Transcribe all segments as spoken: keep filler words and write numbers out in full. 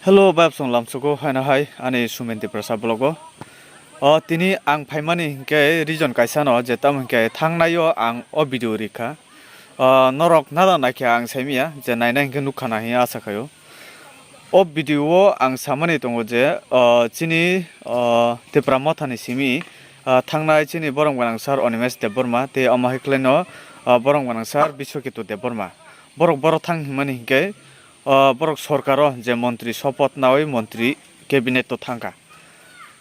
Hello, bayapsong lamsugo haino hai ani Sumen Tiprasa vlog o. O, tini ang phaimani hinkhe reason kaisa no, je tamo hinkhe thangnaio ang o video rikha. O, norok nada naikhe ang saimanya, je naina hinkhe nukha na hiya asa khaio. O video o ang samani tongo je, o, chini, o, Tipra Mothani simi, o, thangnai chini borom gwnang sir Animesh Debbarma tei omo hai khlaino, o, borom gwnang sir Biswaketu Debbarma. Borok boro thang himani hinkhe, o, borok sorkaro je montri sopoth naui montri cabinet o thangkha.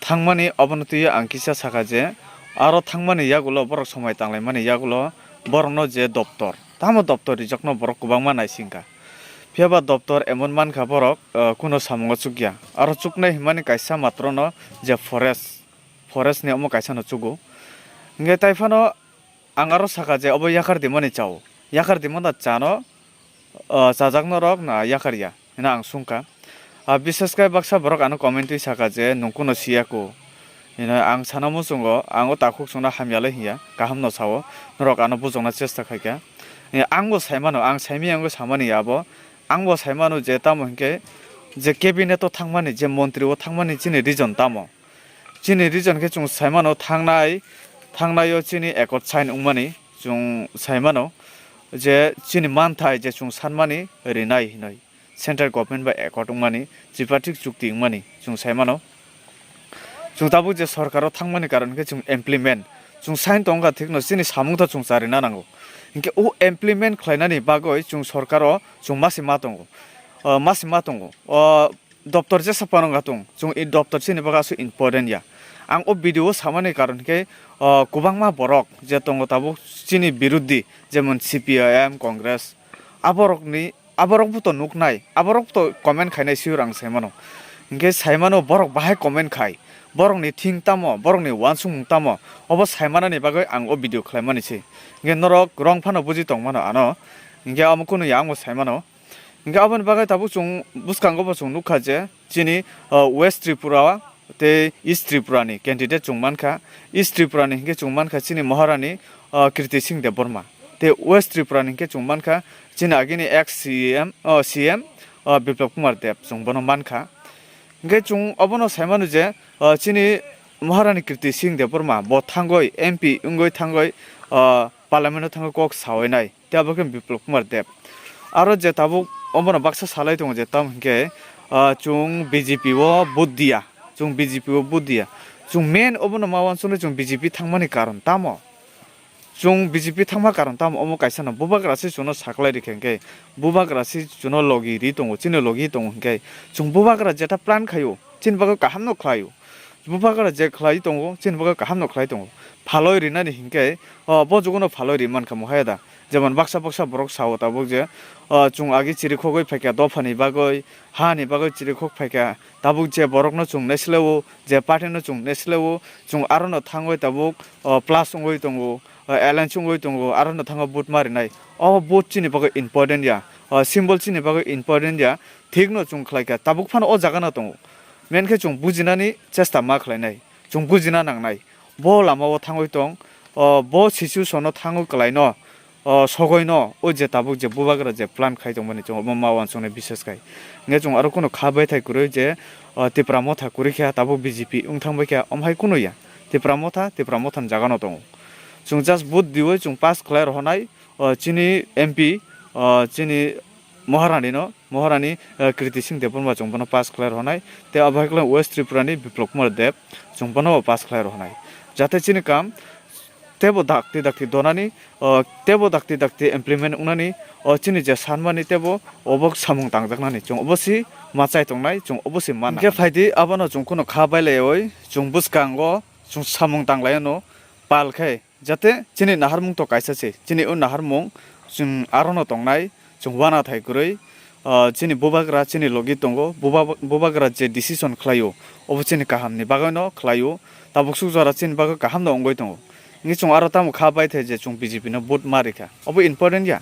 Thangmani obono twiwi ang kisa sakha je, aro thangmani yagulo borok somoi tanglaimani yagulo borokno je doptor, tamo doptor rijakno borok kwbangma naisingkha. Phiyaba doptor emon mankha borok, o, kuno samungo chukya. Aro chuknai himani kaisa matrono je forest, forest ni omo kaisano chugo. Hinkhe taiphano ang aro sakha je obo yakar dimani chao. Yakar dimano chano, o, chajakno rok na yakar ya hino ang sungkha. A, bises khe baksa borok ano comment twi sakha je nwng kuno siya ku. Hino ang sana muchungo, ang o takhuk chwngno hamya le hiya, kaham no sao, norok ano bujokna chesta khaikha. E, ang bo saimano, ang saimaya wngwi samani abo, ang bo saimano je tamo hinkhe je cabinet o thangmani, je montri o thangmani chini reason tamo? Chini reason khe chwng saimano thangnai, thangnaio chini accord sign wngmani chwng saimano je chini manthai je chwng sanmani rinai hinwi. Central government bai accord wngmani, tripartite chukti wngmani chwng saimano. Chwng tabuk je sorkaro thangmani karon khe chwng implement, chwng sign tongkha thikno chini samung tha chwng charina nango. Hinkhe o implement khlainani bagwi chwng sorkaro chwng masi ma tongo, o, masi ma tongo. O, doptor jesa phano wngkha tong, chwng e doptor chini bagwi aswk important ya. Ang o video o samani karon khe, o, kwbangma borok je tongo tabuk chini biruddhi, jemon C P I M, Congress, aborokni, aborok bo to nuknai, aborok bo to comment khainai sure ang saimano. Hinkhe saimano borok bahai comment khai, borokni thing tamo, borokni uansukmung tamo, obo saimanani bagwi ang o video khlaimani se. Hinkhe norok wrong phano buji tongmano ano, hinkhe omo kunu ya ang bo saimano. Hinkhe aboni bagwi tabuk chwng bwskango bo chwng nukha je chini, o, West Tripura tei East Tripura ni candidate chwng mankha. East Tripura ni hinkhe chwng mankha chini Maharani, o, Kriti Singh Debbarma. Tei West Tripura ni hinkhe chwng mankha chini agini ex C M, o, C M, o, Biplab Kumar Deb chwng bono mankha. Hinkhe chwng obono saimano je, o, chini Maharani Kriti Singh Debbarma bo thangwi M P wngwi thangwi, o, Parliament o thangwi kok sawi nai. Tei abo khe Biplab Kumar Deb. Aro je tabuk obono baksa salai tongo je tamo hinkhe, ah, chwng B J P o vote diya, chwng B J P o vote diya. Chwng main obono ma uansuknai chwng B J P thangmani karon tamo? Chwng B J P thangma karon tamo? Omo kaisa no bubagra se chwngno saklai rikha hinkhe, bubagra se chwngno logi ri tongo, chini logi tongo hinkhe, chwng bubagra jeta plan khaio, chini bagwi kaham no khlaio. Bubagra je khlai tongo, chini bagwi kaham no khlai tongo. Phaloi rinani hinkhe, o, bo jugono phaloi ri mankha mohaya da. Jemon baksa baksa borok sao tabuk je, o, chwng agi chirikhogwi phaikha dophani bagwi, hani bagwi chirikhok phaikha. Tabuk je borokno chwng nesleo, je party no chwng nesleo, chwng arono thangwi tabuk, o, plus wngwi tongo, o, alliance wngwi tongo, arono thango vote ma rinai. O vote chini bagwi important ya, o, symbol chini bagwi important ya. Thikno chwng khlaikha, tabuk phano o jagano tongo. Menkhe chwng bujinani chesta ma khlainai, chwng bujina nangnai. Bo lamao thangwi tong, o, bo situation-o thangwi kwlaino, o, sogwino, o je tabuk je bubagra je plan khai tongmani chwng obo ma uansuknai bises khai. Hinkhe chwng aro kheno kha baithai kwrwi je, o, Tipra Motha kwrwi khe tabuk B J P wng thangbai khe omo hai kheno ya. Tipra Motha, Tipra Mothani jagano tongo. Chwng just vote diwi chwng pass khlai rohornai, o, chini M P, o, chini Maharani no, Maharani, eh, Kriti Singh Debbarma chwng bono pass khlai rwnai, tei abo hai khe West Tripura ni Biplab Kumar Deb chwng bono pass khlai rwnai. Jate chini kam tebo dakti dakti donani, eh, tebo dakti dakti implement wngnani, o chini je sanmani tebo obo samung tangjaknani chwng obo si ma chai tongnai, chwng obo si mana. Hinkhe phaidi abono chwng kheno kha bailaiwi chwng bwskango chwng samung tanglaino pal khe. Jate chini naharmung to kaisa se, chini o naharmung chwng arono tongnai, chwng uanathai kwrwi, ah, chini bubagra chini logi tongo, buba-, bubagra je decision khlaio, obo chini kahamni bagwino khlaio, tabuk suk jora chini bagwi kahamno wngwi tongo. Hinkhe chwng aro tamo kha baithai je chwng B J P no vote ma rikha, obo important ya?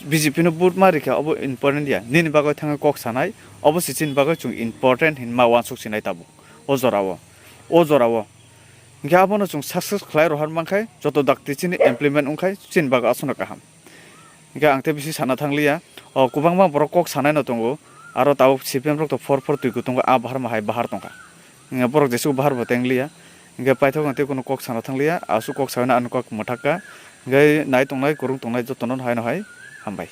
B J P no vote ma rikha, obo important ya? Nini bagwi thangwi kok sanai, obo se chini bagwi chwng important hinma uansuk sinai tabuk o jorao, o jorao. Hinkhe abono chwng success khlai rohor mankhai, joto dakti chini implement wngkhai chini bagwi aswkno kaham. Hinkhe ang tei bisi sana thangliya, o kwbangma borok kok sanaino tongo, Aro tabuk C P M rok to phor phor twi kutung a bahar ma hai bahar tongkha. Hingke borok jesu bahar bo teng liya. Hingke paithak no tei kunu kok sana thang liya. Asuk kok sana ano kok mwthak ka. Hingke nai tongnai kurung tongnai joto no hai no hai hambai.